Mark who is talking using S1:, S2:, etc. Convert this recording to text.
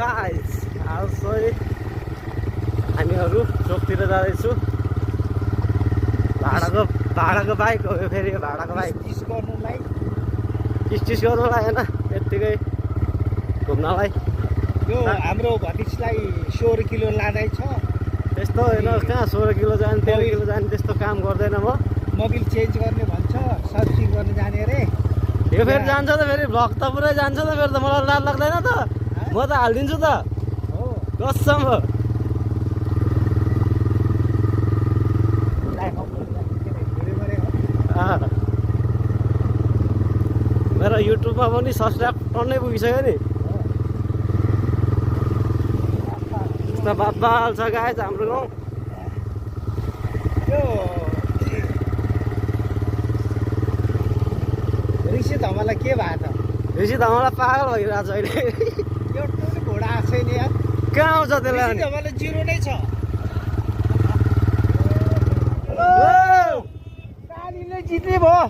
S1: Guys आज चाहिँ हामीहरू चोकतिर जाँदैछु। भाडाको बाइक हो यो, फेरि भाडाको बाइक स्टिच गर्नुलाई होइन, यत्तिकै घुम्नलाई।
S2: यो हाम्रो भतिजलाई 16 किलो लाँदैछ।
S1: त्यस्तो होइन, कहाँ 16 किलो जाने 13 किलो जाने त्यस्तो काम गर्दैन म।
S2: मोबिल चेन्ज गर्ने भन्छ, सर्भिसिङ गर्न जाने अरे।
S1: यो फेरि जान्छ त, फेरि भ्लग त पुरै जान्छ त, फेरि त मलाई लाज लाग्दैन त, म त हालिदिन्छु त
S2: हो
S1: कसम हो। मेरो युट्युबमा पनि सब्सक्राइब टन्नै पुगिसक्यो नि। यस्तो बाल छ गाइस हाम्रो गाउँ।
S2: यो ऋषि धमालाई के भयो त?
S1: ऋषि धमालाई पागल भइरहेको छ अहिले।
S2: एउटा पनि घोडा आएको छैन यार।
S1: कहाँ आउँछ त्यसलाई?
S2: ऋषि धमालाई 0 नै छ। गाडीले जित्ने भयो।